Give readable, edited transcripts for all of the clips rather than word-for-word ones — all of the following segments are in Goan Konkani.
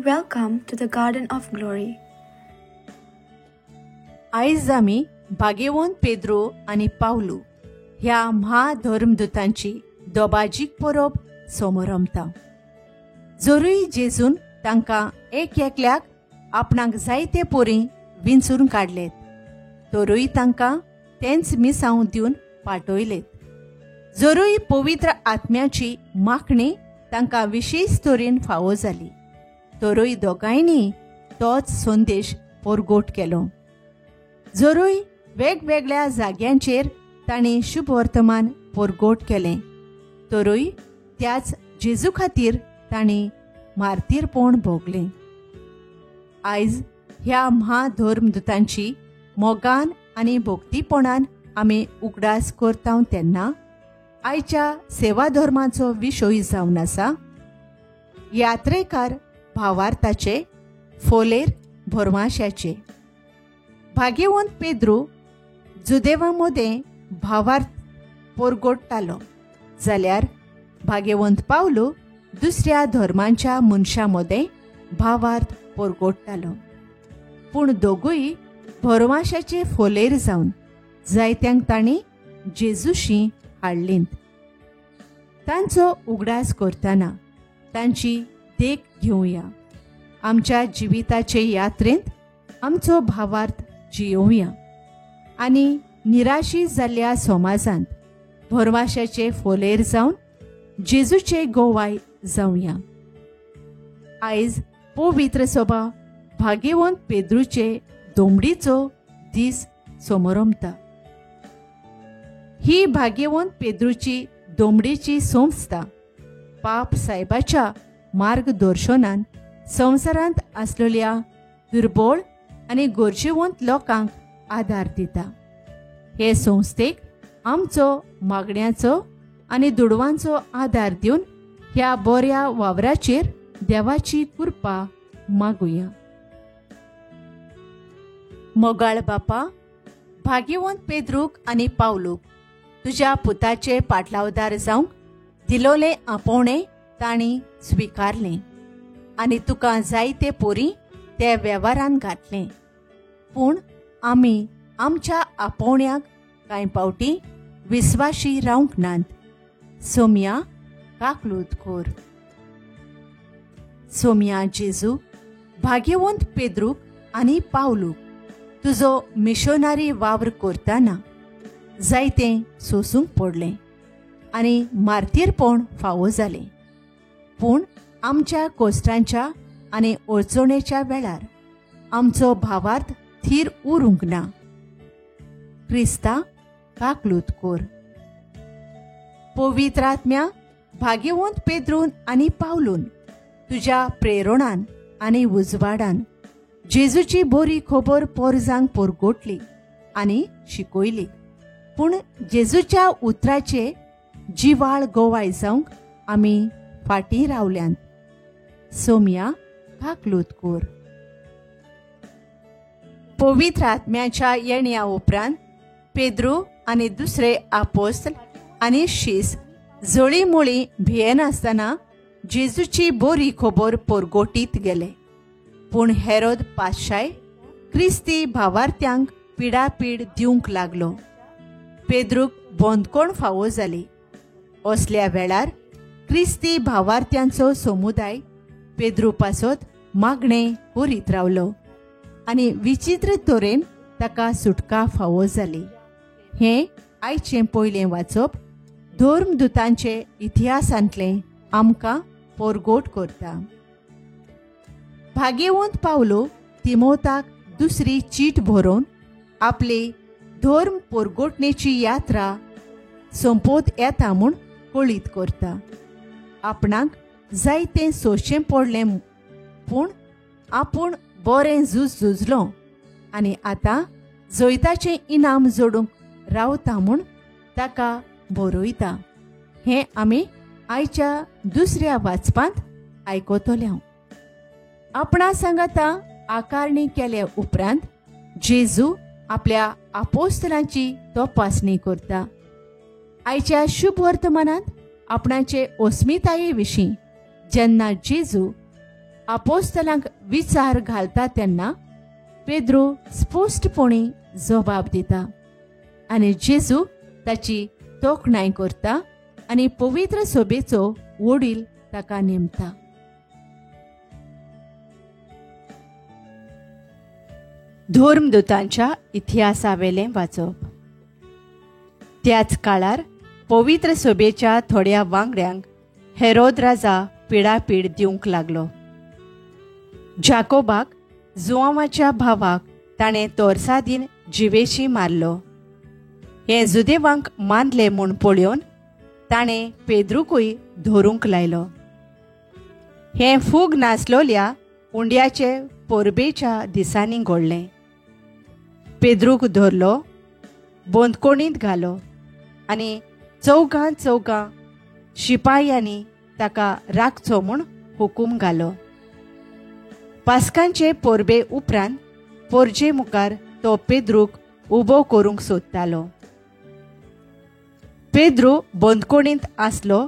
Welcome to the Garden of Glory. आयज आमी भाग्यवंत पेद्रो आनी पावलू ह्या म्हाधर्मदूतांची दोबाजीक परब समोरमता. जरूय जेजून तांकां एक एकल्याक आपणाक जायते पोरी विंचून काडलेत, तरूय तांकां तेंच मिसांव दिवन पाटयलेत. जरूय पवित्र आत्म्याची माखणी तांकां विशेश तरेन फावो जाली, तरूय दोगांयनी तोच संदेश परगोट केलो. जरूय वेगवेगळ्या जाग्यांचेर तांणी शुभवर्तमान परगोट केलें, तरूय त्याच जेजू खातीर तांणी मार्तीरपण भोगलें. आयज ह्या म्हाधर्मदूतांची मोगान आनी भक्तीपणान आमी उगडास करता तेन्ना आयच्या सेवाधर्माचो विशय जावन आसा यात्रेकार भावार्थाचे फोलेर भरमाशाचे. भाग्यवंत पेद्रू जुदेवा मदें भावार्थ परगोडटालो, जाल्यार भाग्यवंत पावलू दुसऱ्या धर्मांच्या मनशां मदें भावार्थ परगोडटालो. पूण दोगूय भरमाशाचे फोलेर जावन जायत्यांक तांणी जेजूशी हाडलींत. तांचो उगडास करतना तांची देख घेवया. आमच्या जिविताचे यात्रेंत आमचो भावार्थ जियोवया आनी निराशी जाल्ल्या समाजांत भरवाशाचे फोलेर जावन जेजूचे गोवाय जावया. आयज पवित्र सभा भाग्यवंत पेद्रूचे दोमडीचो दीस समोरमता. ही भाग्यवंत पेद्रूची दोमडीची संस्था पाप सायबाच्या मार्गदर्शनान संवसारांत आसलेल्या दुर्बळ आनी गरजेवंत लोकांक आदार दिता. हे संस्थेक आमचो मागण्याचो आनी दुडवांचो आदार दिवन ह्या बऱ्या वावराचेर देवाची कृपा मागुया. मोगाळ बापा, भाग्यवंत पेद्रूक आनी पावलूक तुज्या पुताचे पाटलावदार जावंक दिलोलें आपोवणें तांणी स्विकारलें आनी तुका जायते पोरी ते वेव्हारान घातलें. पूण आमी आमच्या आपोवण्याक कांय पावटी विस्वाशी रावंक नात. सोम्या काकलूत कोर. सोम्या जेजू, भाग्यवंत पेद्रूक आनी पावलूक तुजो मिशोनारी वावर करतना जायतें सोसूंक पडलें आनी मार्तीरपण फावो जालें. पूण आमच्या कोश्टांच्या आनी अडचणेच्या वेळार आमचो भावार्थ थीर उरूंक ना. क्रिस्ता काकलूत कोर. पवित्र आत्म्या, भाग्यवंत पेद्रून आनी पावलून तुज्या प्रेरणान आनी उजवाडान जेजूची बरी खबर पोरजांक परगोटली आनी शिकयली. पूण जेजूच्या उतराचे जिवाळ गोवाय जावंक आमी फाटीं रावल्यांत. सोम्या काकलूत कोर. पवित्र आत्म्याच्या येण्या उपरांत पेद्रू आनी दुसरे आपोस्ल आनी शीस जळीमुळी भियेनासतना जेजूची बरी खबर परगोटीत गेले. पूण हेरोद पातशाय क्रिस्ती भावार्थ्यांक पिडापीड दिवंक लागलो. पेद्रूक बंदखण फावो जाली. असल्या वेळार क्रिस्ती भावार्थ्यांचो समुदाय पेद्रू पासत मागणें करीत रावलो आनी विचित्र तरेन ताका सुटका फावो जाली. हें आयचें पयलें वाचप धर्मदूतांचे इतिहासांतलें आमकां परगोट करता. भाग्यवंत पावलो तिमोताक दुसरी चीट बरोवन आपली धर्म परगोटणेची यात्रा सोंपोत येता म्हूण कळीत करता. आपणाक जायतें सोंशें पडलें, पूण आपूण बरें झूज झुजलो आनी आतां जैताचें इनाम जोडूंक रावता म्हूण ताका बरयता. हें आमी आयच्या दुसऱ्या वाचपांत आयकतले. आपणा सांगाता आकारणी केले उपरांत जेजू आपल्या आपोस्तलांची तपासणी करता. आयच्या शुभ वर्तमानांत आपणाचे अस्मिताये विशीं जेन्ना जेजू आपोस्तलांक विचार घालता तेन्ना पेद्रू स्पश्टपणी जबाब दिता आनी जेजू ताची तोखणाय करता आनी पवित्र सभेचो वडील ताका नेमता. धर्मदूतांच्या इतिहासावेलें वाचप. त्याच काळार पवित्र सभेच्या थोड्या वांगड्यांक हेरोद राजा पिडापीड दिवंक लागलो. जाकोबाक, जुआंवाच्या भावाक, ताणें तोरसादीन जिवेशी मारलो. हें जुदेवांक मानलें म्हूण पळोवन ताणें पेद्रूकूय धरूंक लायलो. हें फूग नासलोल्या उंड्याचे परबेच्या दिसांनी घडलें. पेद्रूक धरलो, बंदकोणींत घालो आनी चौगां चौगां शिपायांनी ताका राखचो म्हूण हुकूम घालो. पास्कांचे परबे उपरांत पोरजे मुखार तो पेद्रूक उबो करूंक सोदतालो. पेद्रू बंदकोणींत आसलो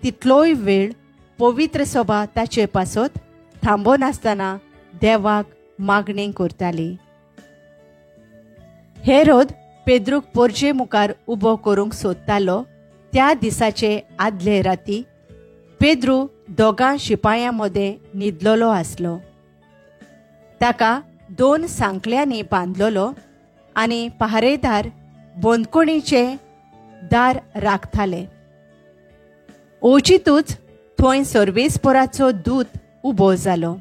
तितलोय वेळ पवित्र सभा ताचे पासत थांबनासतना देवाक मागणी करताली. हेरोद पेद्रूक पोरजे मुखार उबो करूंक सोदतालो त्या दिसाचे आदले राती पेद्रू दोगां शिपायां मदें न्हिदलेलो आसलो. ताका 2 सांकळ्यांनी बांदलेलो आनी पहारेदार बंदकोणीचें दार राखताले. अवचितूच थंय सर्वेस्पराचो दूत उबो जालो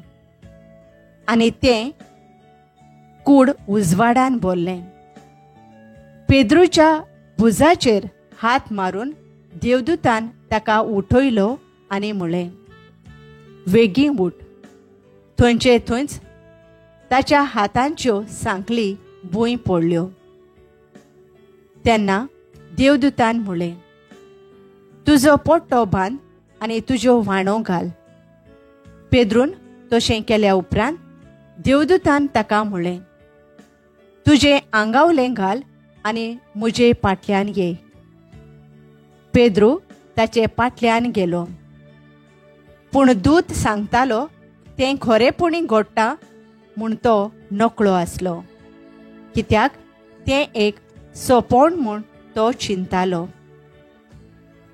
आनी तें कूड उजवाडान भरलें. पेद्रूच्या भुजाचेर हात मारून देवदूतान ताका उठयलो आनी म्हळें, वेगीं उठ. थंयचे थंयच ताच्या हातांच्यो सांकली भूंय पडल्यो. तेन्ना देवदूतान म्हळें, तुजो पट्टो बांद आनी तुज्यो व्हाणो घाल. पेद्रून तशें केल्या उपरांत देवदूतान ताका म्हळें, तुजें आंगावलें घाल आनी म्हजे पाटल्यान ये. पेद्रू ताचे पाटल्यान गेलो. पूण दूत सांगतालो तें खरेपणी घडटा म्हूण तो नकळो आसलो, कित्याक तें एक सोंपण म्हूण तो चिंतालो.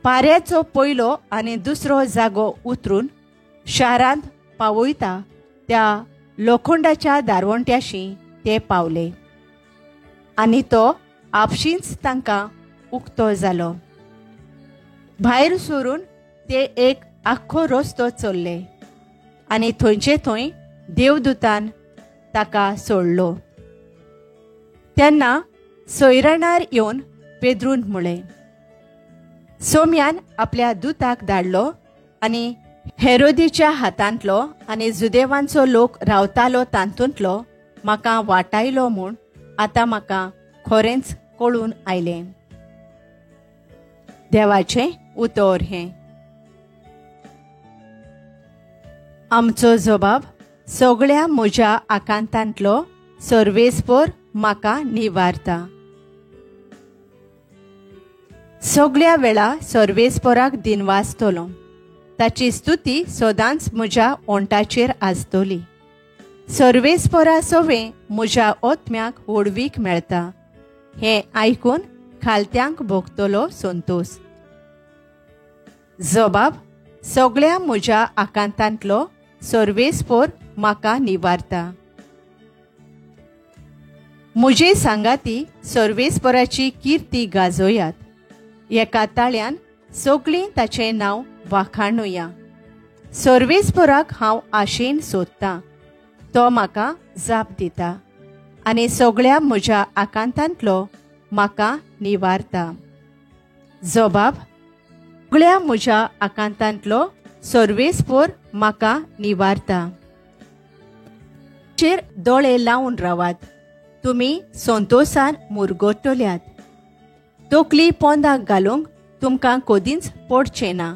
पाऱ्याचो पयलो आनी दुसरो जागो उतरून शारांत पावयता त्या लोखंडाच्या दारवंट्याशी ते पावले आनी तो आपशींच तांकां उक्तो जालो. भायर सरून ते एक आख्खो रस्तो चल्ले आनी थंयचे थंय देवदूतान ताका सोडलो. तेन्ना सोयराणार येवन पेद्रून म्हळें, सोम्यान आपल्या दुताक धाडलो आनी हेरोदीच्या हातांतलो आनी जुदेवांचो लोक रावतालो तातूंतलो म्हाका वाटायलो म्हूण आतां म्हाका खरेंच कळून आयलें. देवाचें उतर हें. आमचो जबाब सगळ्या म्हज्या आकांतांतलो सर्वेस्पर म्हाका निवारता. सगळ्या वेळा सर्वेस्पराक दिनवासतलो, ताची स्तुती सदांच म्हज्या ओंठाचेर आसतली. सर्वेस्परा सवें म्हज्या आत्म्याक व्हडवीक मेळटा, हें आयकून खालत्यांक भोगतलो संतोश. जबाब सगळ्या म्हज्या आकांतांतलो सर्वेस्पर म्हाका निवारता. म्हजे सांगाती सर्वेस्पराची किर्ती गाजोयात, एका ताळ्यान सगळीं ताचें नांव वाखाणुया. सर्वेस्पराक हांव आशेन सोदतां, तो म्हाका जाप दिता आनी सगळ्या म्हज्या आकांतांतलो म्हाका निवारता. जबाब सगळ्या म्हज्या आकांतांतलो सर्वेस्पर म्हाका निवारता. चेर दोळे लावन रावात, तुमी संतोसान मुरगटल्यात. तकली पोंदाक घालूंक तुमकां कदींच पडचें ना.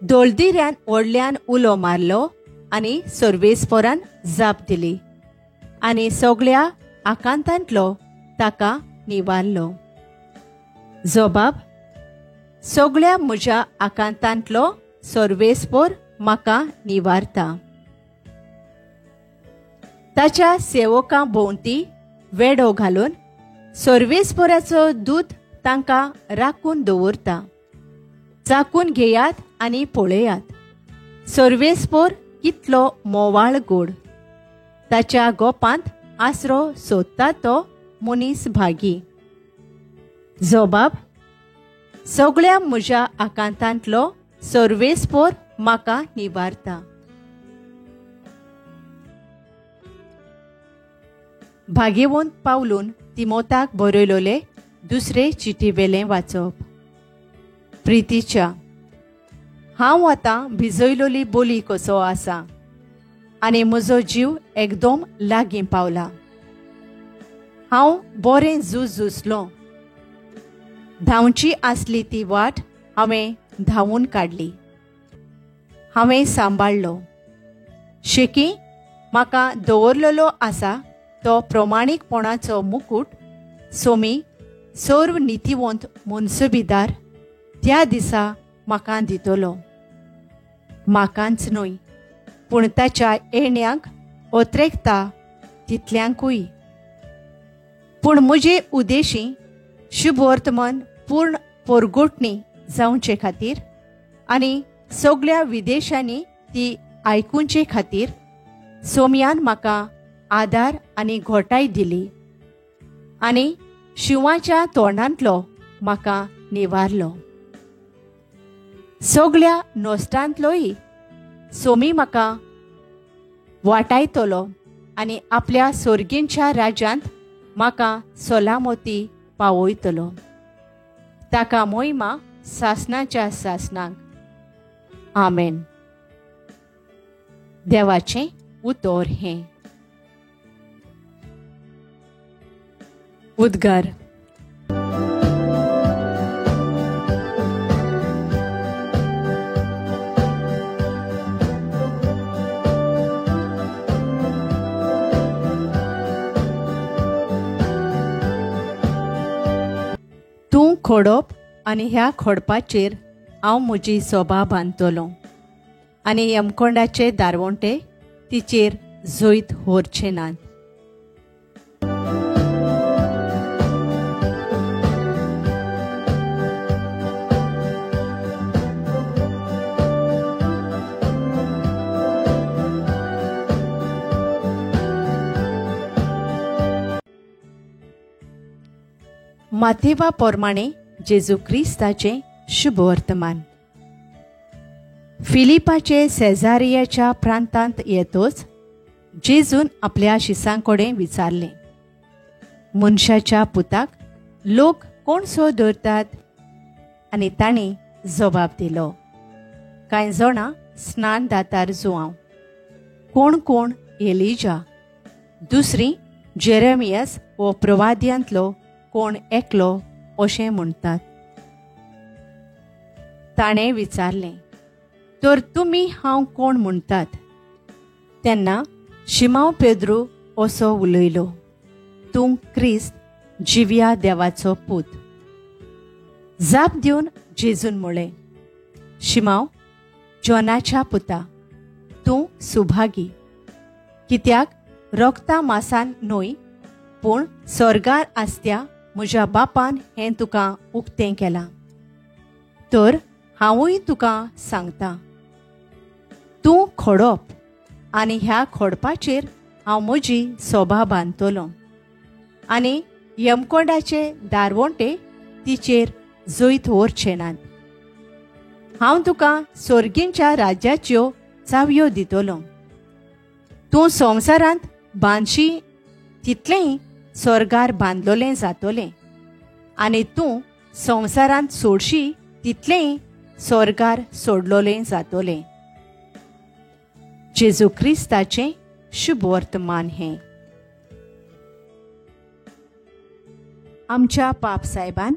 दोळदिऱ्यान व्हडल्यान उलो मारलो आनी सर्वेस्परान जाप दिली आनी सगळ्या आकांतांतलो ताका निवारलो. जबाब सगळ्या म्हज्या आकांतांतलो सर्वेस्पर म्हाका निवारता. ताच्या सेवकां भोंवती वेडो घालून सर्वेस्पोराचो दूत तांकां राखून दवरता. चाकून घेयात आनी पळयात, सर्वेस्पोर कितलो मोवाळ गोड. ताच्या गोपांत आसरो सोदता तो मनीस भागी. जबाब: सगळ्या म्हज्या आकांतांतलो सर्वेस्पोर म्हाका निवारता. भाग्यवंत पावलून तिमोताक बरयलोले दुसरे चिटीवेलें वाचप. प्रितीच्या, हांव आतां भिजयलोली बोली कसो आसा आनी म्हजो जीव एकदम लागीं पावला. हांव बरें झूज झुजलो, धांवची आसली ती वाट हांवें धांवून काडली, हांवें सांबाळ्ळो. शेकी म्हाका दवरलेलो आसा तो प्रमाणीकपणाचो मुकूट सोमी सर्व नितीवंत मनसुबीदार त्या दिसा म्हाका दितलो. म्हाकाच न्हय पूण ताच्या येण्यांक ओत्रेकता तितल्यांकूय. पूण म्हजे उद्देशी शुभवर्तमान पूर्ण पोरगोटणी जावचे खातीर आनी सगळ्या विदेशांनी ती आयकुचे खातीर सोमयान म्हाका आदार आनी घोटाय दिली आनी शिंवाच्या तोंडांतलो म्हाका निवारलो. सगळ्या नश्टांतलोय सोमी म्हाका वाटायतलो आनी आपल्या सोर्गींच्या राज्यांत म्हाका सोलामोती पावयतलो. ताका मोहिमा सासनाच्या सासनाक. आमेन. देवाचें उतर हें. उद्गार. तूं खोडप आनी ह्या खोडपाचेर हांव म्हजी सोबा बांदतलो आनी यमकोंडाचे दारवंटे तिचेर जैत व्हरचे नात. माथेवा प्रमाणे जेजू क्रिस्ताचें शुभवर्तमान. फिलिपाचे सेजारियाच्या प्रांतांत येतोच जेजून आपल्या शिसां कडेन विचारलें, मनशाच्या पुताक लोक कोण सो धरतात? आनी तांणी जबाब दिलो, कांय जाणां स्नान दातार जुआंव, कोण कोण एलिजा, दुसरी जेरेमियस हो प्रवाद्यांतलो कोण एकलो अशें म्हणटात. ताणें विचारलें, तर तुमी हांव कोण म्हणटात? तेन्ना शिमांव पेद्रू असो उलयलो, तूं क्रिस्त जिव्या देवाचो पूत. जाप दिवन जेजून म्हळें, शिमांव जॉनाच्या पुता, तूं सुभागी, कित्याक रोगता मासान न्हय पूण स्वर्गार आसत्या म्हज्या बापान हें तुका उक्तें केलां. तर हांवूय तुका सांगता, तूं खोडप आनी ह्या खोडपाचेर हांव म्हजी सोबा बांदतलो आनी यमकोंडाचे दारवंटे तिचेर जैत व्हरचे नात. हांव तुका सोर्गींच्या राज्याच्यो चावयो दितलो. तूं संवसारांत बांदशी तितलेंय स्वर्गार बांदलोलें जातलें आनी तूं संवसारांत सोडशी तितलेंय स्वर्गार सोडलोलें जातलें. जेजू क्रिस्ताचें शुभवर्तमान हें. आमच्या पापसायबान,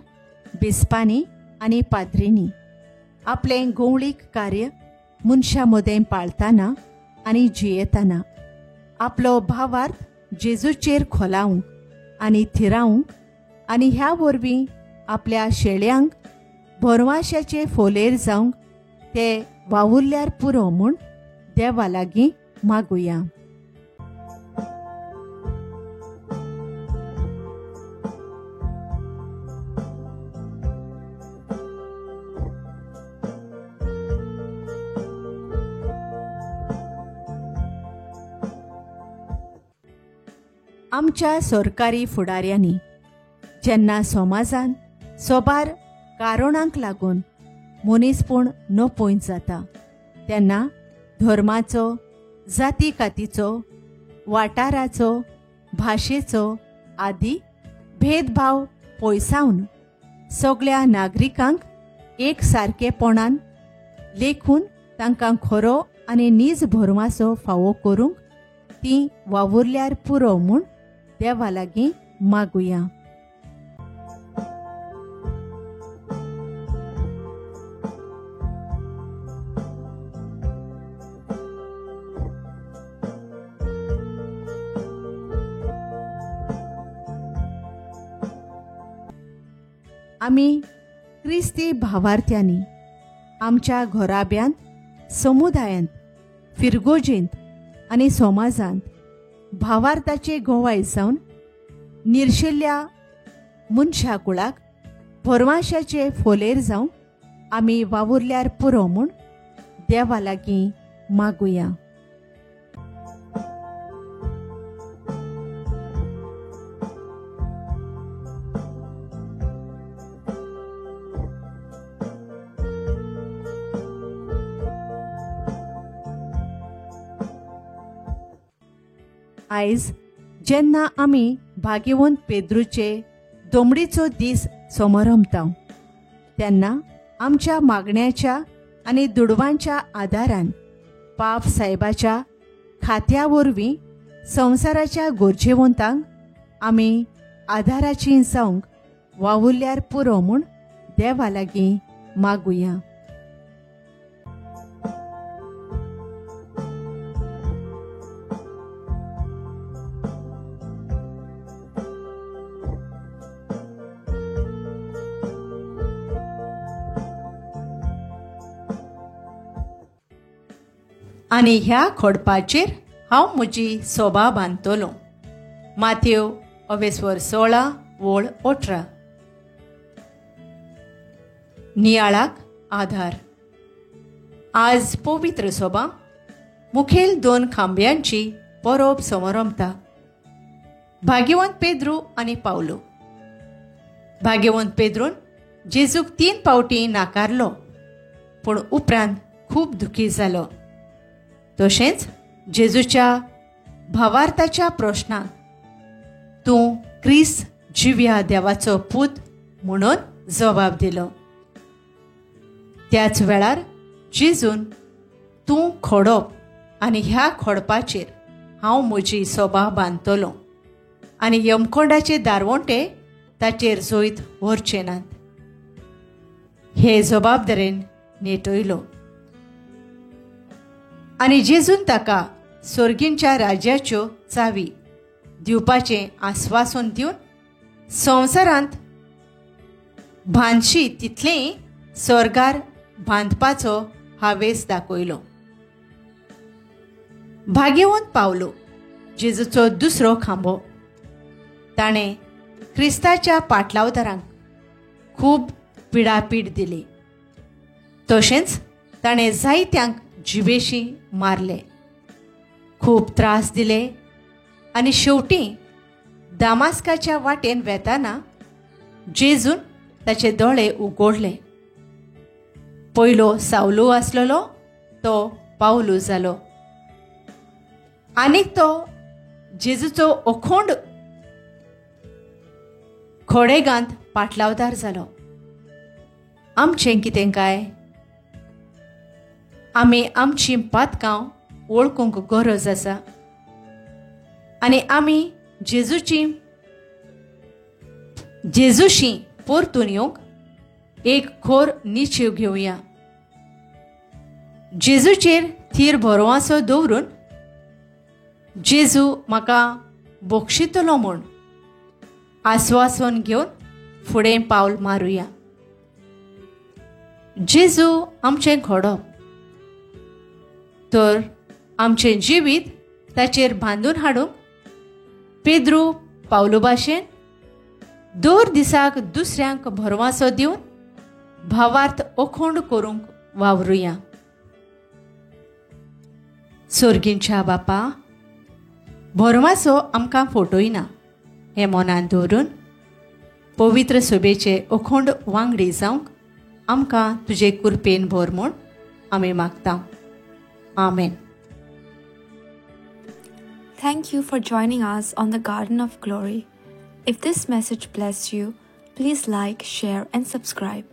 बिस्पांनी आनी पाद्रींनी आपलें गोवळीक कार्य मनशां मदें पाळतना आनी जियेतना आपलो भावार्थ जेजूचेर खोलावंक आनी थिरावंक आनी ह्या वरवीं आपल्या शेळ्यांक भरवाश्याचे फोलेर जावंक ते वावुरल्यार पुरो म्हूण देवा लागीं मागुया. आमच्या सरकारी फुडाऱ्यांनी जेन्ना समाजान सोबार कारणांक लागून मनीसपण नपयत जाता तेन्ना धर्माचो, जाती कातीचो, वाठाराचो, भाशेचो आदी भेदभाव पयसावन सगळ्या नागरिकांक एक सारकेपणान लेखून तांकां खरो आनी नीज भरमासो फावो करूंक ती वावुरल्यार पुरो म्हूण देवा लागीं मागुया. आमी क्रिस्ती भावार्थ्यांनी आमच्या घराब्यांत, समुदायांत, फिरगोजेंत आनी समाजांत भावार्थाचे गोवाय जावन निर्शेल्ल्या मनशा कुळाक भरवांशाचे फोलेर जावन आमी वावुरल्यार पुरो म्हूण देवा लागीं मागुया. आयज जेन्ना आमी भाग्यवंत पेद्रूचे दोमडीचो दीस समरंभता तेन्ना आमच्या मागण्याच्या आनी दुडवांच्या आदारान पाप साहेबाच्या खात्या वरवीं संवसाराच्या गरजेवंतांक आमी आदाराची जावंक वावुरल्यार पुरो म्हूण देवा लागीं मागुया. आनी ह्या खोडपाचेर हांव म्हजी सोबा बांदतलो. माथेव अवेस्वर 16:18. नियाळाक आधार. आज पवित्र सोबा मुखेल दोन खांब्यांची परब समरंभता, भाग्यवंत पेद्रू आनी पावलो. भाग्यवंत पेद्रून जेजूक 3 फावटी नाकारलो, पूण उपरांत खूब दुखी जालो. तशेंच जेजूच्या भावार्थाच्या प्रश्नाक तूं क्रिस्त जिव्या देवाचो पूत म्हणून जबाब दिलो. त्याच वेळार जेजून तूं खोडप आनी ह्या खोडपाचेर हांव म्हजी सोबा बांदतलो आनी यमकोंडाचे दारवंटे ताचेर जैत व्हरचे नात हे जबाबदारेन नेटयलो. आनी जेजून ताका सोर्गींच्या राज्याच्यो चावी दिवपाचें आस्वासन दिवन संवसारांत बांदशी तितलेंय स्वर्गार बांदपाचो हावेस दाखयलो. भाग्यवंत पावलो जेजूचो दुसरो खांबो. ताणें क्रिस्ताच्या पाटलावदारांक खूब पिडापीड दिली, तशेंच ताणें जायत्यांक जिवेशी मारले, खूब त्रास दिले आनी शेवटी दामास्काच्या वाटेन वेताना जेजून ताचे दोळे उगडले. पयलो सावलू आसलेलो तो पावलू जालो आनीक तो जेजूचो अखोंड खोडेगांत पाटलावदार जालो. आमचें कितें काय? आमी आमची पातकां वळखूंक गरज आसा आनी आमी जेजूशी परतून येवंक एक खोर निश्चेव घेवया. जेजूचेर थीर भरवासो दवरून जेजू म्हाका बक्षितलो म्हूण आस्वासन घेवन फुडें पावल मारुया. जेजू आमचें घडप तर आमचें जिवीत ताचेर बांदून हाडूंक पेद्रू पावलू भाशेन दर दिसाक दुसऱ्यांक भरवासो दिवन भावार्थ अखोंड करूंक वावरुया. सोर्गींच्या बापा, भरवासो आमकां फटयना. हें मनांत दवरून पवित्र सभेचे अखंड वांगडी जावंक आमकां तुजे कृपेन भर म्हूण आमी मागता. आमेन. Thank you for joining us on the Garden of Glory. If this message blessed you, please like, share and subscribe.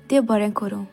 देव बरें करूं.